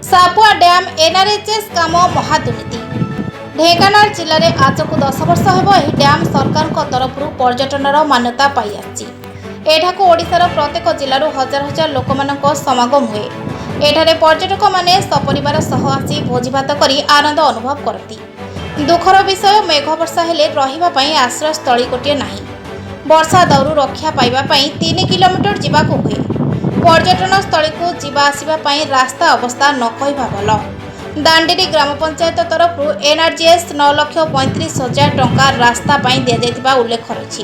Sapua dam ଏନ୍ଆର୍ଏଚ୍ଏସ୍ କାମ ମହାଦୁର୍ନୀତି। ଢେଙ୍କାନାଳ ଜିଲ୍ଲାରେ ଆଜକୁ 10 ବର୍ଷ ହେବ ଏହି ଡ୍ୟାମ୍ ସରକାରଙ୍କ ତରଫରୁ ପର୍ଯ୍ୟଟନର ମାନ୍ୟତା ପାଇ ଆସିଛି। ଏଠାକୁ ଓଡ଼ିଶାର ପ୍ରତ୍ୟେକ ଜିଲ୍ଲାରୁ ହଜାର ହଜାର ଲୋକମାନଙ୍କ ସମାଗମ ହୁଏ। ଏଠାରେ ପର୍ଯ୍ୟଟକମାନେ ସପରିବାର ସହ ଆସି ଭୋଜିଭାତ କରି ଆନନ୍ଦ ଅନୁଭବ କରନ୍ତି। ଦୁଃଖର ବିଷୟ, ମେଘ ବର୍ଷା ହେଲେ ରହିବା ପାଇଁ ଆଶ୍ରୟସ୍ଥଳୀ ଗୋଟିଏ ନାହିଁ। ବର୍ଷା ଦାଉରୁ ରକ୍ଷା ପାଇବା ପାଇଁ 3 କିଲୋମିଟର ଯିବାକୁ ହୁଏ। ପର୍ଯ୍ୟଟନସ୍ଥଳୀକୁ ଯିବା ଆସିବା ପାଇଁ ରାସ୍ତା ଅବସ୍ଥା ନ କହିବା ଭଲ। ଦାଣ୍ଡିରି ଗ୍ରାମ ପଞ୍ଚାୟତ ତରଫରୁ ଏନ୍ଆର୍ଜିଏସ୍ 9,35,000 ଟଙ୍କା ରାସ୍ତା ପାଇଁ ଦିଆଯାଇଥିବା ଉଲ୍ଲେଖ ରହିଛି।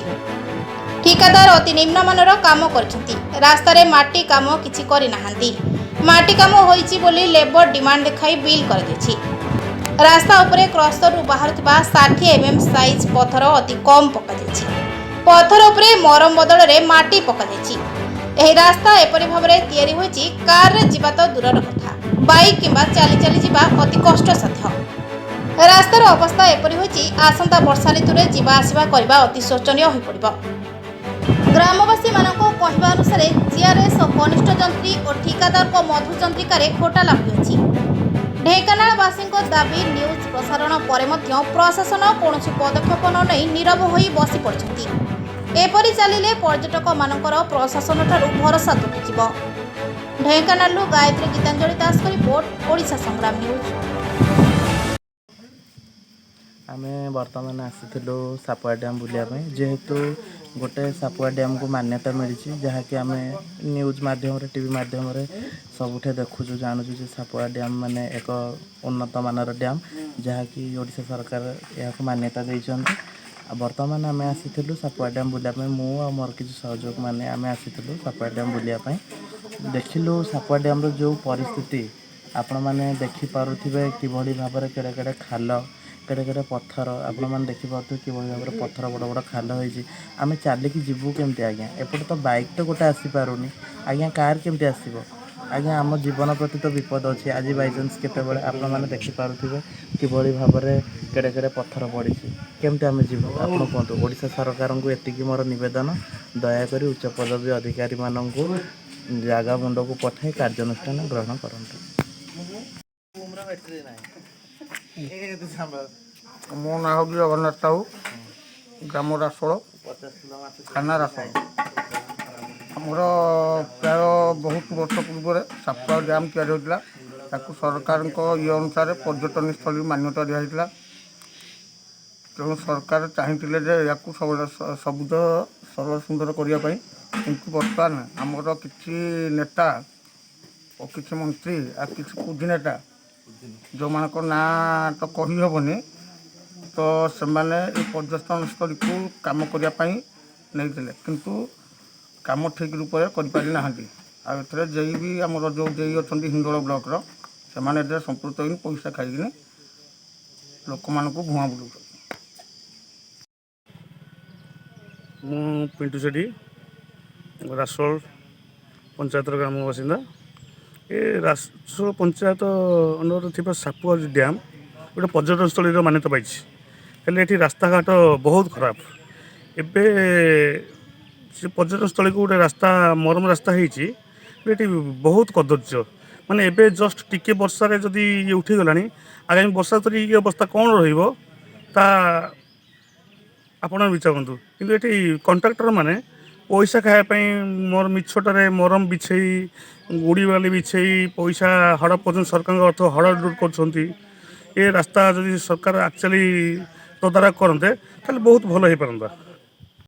ଠିକାଦାର ଅତି ନିମ୍ନମାନର କାମ କରିଛନ୍ତି। ରାସ୍ତାରେ ମାଟି କାମ କିଛି କରିନାହାନ୍ତି। ମାଟି କାମ ହୋଇଛି ବୋଲି ଲେବର ଡିମାଣ୍ଡ ଦେଖାଇ ବିଲ୍ କରାଯାଇଛି। ରାସ୍ତା ଉପରେ କ୍ରସରରୁ ବାହାରୁଥିବା 60 ଏମ୍ଏମ୍ ସାଇଜ୍ ପଥର ଅତି କମ୍ ପକାଯାଇଛି। ପଥର ଉପରେ ମରମ ବଦଳରେ ମାଟି ପକାଯାଇଛି। ଏହି ରାସ୍ତା ଏପରି ଭାବରେ ତିଆରି ହୋଇଛି, କାରରେ ଯିବା ତ ଦୂରର କଥା, ବାଇକ୍ କିମ୍ବା ଚାଲି ଚାଲି ଯିବା ଅତି କଷ୍ଟସାଧ୍ୟ। ରାସ୍ତାର ଅବସ୍ଥା ଏପରି ହୋଇଛି, ଆସନ୍ତା ବର୍ଷା ଋତୁରେ ଯିବା ଆସିବା କରିବା ଅତି ଶୋଚନୀୟ ହୋଇପଡ଼ିବ। ଗ୍ରାମବାସୀମାନଙ୍କ କହିବା ଅନୁସାରେ, ଜିଆର୍ଏସ୍ ଓ କନିଷ୍ଠ ଯନ୍ତ୍ରୀ ଓ ଠିକାଦାରଙ୍କ ମଧୁଚନ୍ଦ୍ରିକାରେ ଘୋଟାଲା ହୋଇଅଛି। ଢେଙ୍କାନାଳବାସୀଙ୍କ ଦାବି, ନ୍ୟୁଜ୍ ପ୍ରସାରଣ ପରେ ମଧ୍ୟ ପ୍ରଶାସନ କୌଣସି ପଦକ୍ଷେପ ନ ନେଇ ନୀରବ ହୋଇ ବସି ପଡ଼ିଛନ୍ତି। ଏପରି ଚାଲିଲେ ପର୍ଯ୍ୟଟକମାନଙ୍କର ପ୍ରଶାସନଠାରୁ ଭରସା ତୁଟିଯିବ। ଢେଙ୍କାନାଳରୁ ଗାୟତ୍ରୀ ଗୀତାଞ୍ଜଳି ଦାସଙ୍କ ରିପୋର୍ଟ, ଓଡ଼ିଶା ସଂଗ୍ରାମ ନ୍ୟୁଜ୍। ଆମେ ବର୍ତ୍ତମାନ ଆସିଥିଲୁ ସାପୁଆ ଡ୍ୟାମ୍ ବୁଲିବା ପାଇଁ। ଯେହେତୁ ଗୋଟେ ସାପୁଆ ଡ୍ୟାମ୍କୁ ମାନ୍ୟତା ମିଳିଛି, ଯାହାକି ଆମେ ନ୍ୟୁଜ୍ ମାଧ୍ୟମରେ, ଟିଭି ମାଧ୍ୟମରେ ସବୁଠି ଦେଖୁଛୁ, ଜାଣୁଛୁ ଯେ ସାପୁଆ ଡ୍ୟାମ୍ ମାନେ ଏକ ଉନ୍ନତମାନର ଡ୍ୟାମ୍, ଯାହାକି ଓଡ଼ିଶା ସରକାର ଏହାକୁ ମାନ୍ୟତା ଦେଇଛନ୍ତି। ଆଉ ବର୍ତ୍ତମାନ ଆମେ ଆସିଥିଲୁ ସାପୁଆ ଡ୍ୟାମ୍ ବୁଲିବା ପାଇଁ। ମୁଁ ଆଉ ମୋର କିଛି ସହଯୋଗ ମାନେ ଆମେ ଆସିଥିଲୁ ସାପୁଆ ଡ୍ୟାମ୍ ବୁଲିବା ପାଇଁ। ଦେଖିଲୁ ସାପୁଆ ଡ୍ୟାମ୍ର ଯେଉଁ ପରିସ୍ଥିତି, ଆପଣମାନେ ଦେଖିପାରୁଥିବେ କିଭଳି ଭାବରେ କେଡ଼େ କେଡ଼େ ଖାଲ, କେଡ଼େ କେଡ଼େ ପଥର। ଆପଣମାନେ ଦେଖିପାରୁଥିବେ କିଭଳି ଭାବରେ ପଥର, ବଡ଼ ବଡ଼ ଖାଲ ହେଇଛି। ଆମେ ଚାଲିକି ଯିବୁ କେମିତି ଆଜ୍ଞା? ଏପଟେ ତ ବାଇକ୍ ତ ଗୋଟେ ଆସିପାରୁନି ଆଜ୍ଞା, କାର୍ କେମିତି ଆସିବ ଆଜ୍ଞା? ଆମ ଜୀବନ ପ୍ରତି ତ ବିପଦ ଅଛି। ଆଜି ବାଇଚାନ୍ସ କେତେବେଳେ, ଆପଣମାନେ ଦେଖିପାରୁଥିବେ କିଭଳି ଭାବରେ କେଡ଼େ କେଡ଼େ ପଥର ପଡ଼ିଛି। କେମିତି ଆମେ ଯିବୁ, ଆପଣ କୁହନ୍ତୁ? ଓଡ଼ିଶା ସରକାରଙ୍କୁ ଏତିକି ମୋର ନିବେଦନ, ଦୟାକରି ଉଚ୍ଚ ପଦବୀ ଅଧିକାରୀମାନଙ୍କୁ ଜାଗା ମୁଣ୍ଡକୁ ପଠାଇ କାର୍ଯ୍ୟାନୁଷ୍ଠାନ ଗ୍ରହଣ କରନ୍ତୁ। ମୋ ନାଁ ହେଉଛି ଜଗନ୍ନାଥ ସାହୁ, ଗ୍ରାମ ରାସୋଳ, ଥାନା ରାସୋଳ। ଆମର ପ୍ରାୟ ବହୁତ ବର୍ଷ ପୂର୍ବରେ ସାପୁଆ ଡ୍ୟାମ୍ ତିଆରି ହୋଇଥିଲା। ତାକୁ ସରକାରଙ୍କ ଇଏ ଅନୁସାରେ ପର୍ଯ୍ୟଟନସ୍ଥଳୀ ମାନ୍ୟତା ଦିଆହେଇଥିଲା। ତେଣୁ ସରକାର ଚାହିଁଥିଲେ ଯେ ଏହାକୁ ସବୁଜ ସରଳ ସୁନ୍ଦର କରିବା ପାଇଁ। କିନ୍ତୁ ବର୍ତ୍ତମାନ ଆମର କିଛି ନେତା ଓ କିଛି ମନ୍ତ୍ରୀ ଆଉ କିଛି କୁଜି ନେତା, ଯେଉଁମାନଙ୍କ ନାଁ ତ କହିହେବନି, ତ ସେମାନେ ଏଇ ପର୍ଯ୍ୟଟନସ୍ଥଳୀକୁ କାମ କରିବା ପାଇଁ ନେଇଥିଲେ, କିନ୍ତୁ କାମ ଠିକ୍ ରୂପରେ କରିପାରି ନାହାନ୍ତି। ଆଉ ଏଥିରେ ଜେଇ ବି, ଆମର ଯେଉଁ ଜେଇ ଅଛନ୍ତି ହିନ୍ଦୋଳ ବ୍ଲକର, ସେମାନେ ଏଥିରେ ସମ୍ପୃକ୍ତ ହୋଇ ପଇସା ଖାଇକିନି ଲୋକମାନଙ୍କୁ ଭୁଆଁ ବୁଲଉଛନ୍ତି। ମୁଁ ପିଣ୍ଟୁ ସେଠୀ, ରାସୋଳ ପଞ୍ଚାୟତର ଗ୍ରାମ ବାସିନ୍ଦା। ଏ ରାସୋଳ ପଞ୍ଚାୟତ ଅଣ୍ଡରରେ ଥିବା ସାପୁଆ ଡ୍ୟାମ୍ ଗୋଟେ ପର୍ଯ୍ୟଟନସ୍ଥଳୀର ମାନ୍ୟତା ପାଇଛି। ହେଲେ ଏଠି ରାସ୍ତାଘାଟ ବହୁତ ଖରାପ। ଏବେ ସେ ପର୍ଯ୍ୟଟନସ୍ଥଳୀକୁ ଗୋଟେ ରାସ୍ତା, ମରମ ରାସ୍ତା ହେଇଛି, ହେଲେ ଏଠି ବହୁତ କଦର୍ଯ୍ୟ। ମାନେ ଏବେ ଜଷ୍ଟ ଟିକେ ବର୍ଷାରେ ଯଦି ଇଏ ଉଠିଗଲାଣି, ଆଗାମୀ ବର୍ଷା ଯଦି ଇଏ ଅବସ୍ଥା କ'ଣ ରହିବ, ତା ଆପଣ ବିଚାର କରନ୍ତୁ। କିନ୍ତୁ ଏଠି କଣ୍ଟ୍ରାକ୍ଟର ମାନେ ପଇସା ଖାଇବା ପାଇଁ ମୋର ମିଛଟାରେ ମରମ ବିଛେଇ, ଗୋଡ଼ି ବାଲି ବିଛେଇ ପଇସା ହଡ଼ପ କରୁଛନ୍ତି, ସରକାରଙ୍କ ଅର୍ଥ ହଡ଼ପ ଲୁଟ୍ କରୁଛନ୍ତି। ଏ ରାସ୍ତା ଯଦି ସରକାର ଆକ୍ଚୁଆଲି ତଦାରଖ କରନ୍ତେ, ତାହେଲେ ବହୁତ ଭଲ ହେଇପାରନ୍ତା।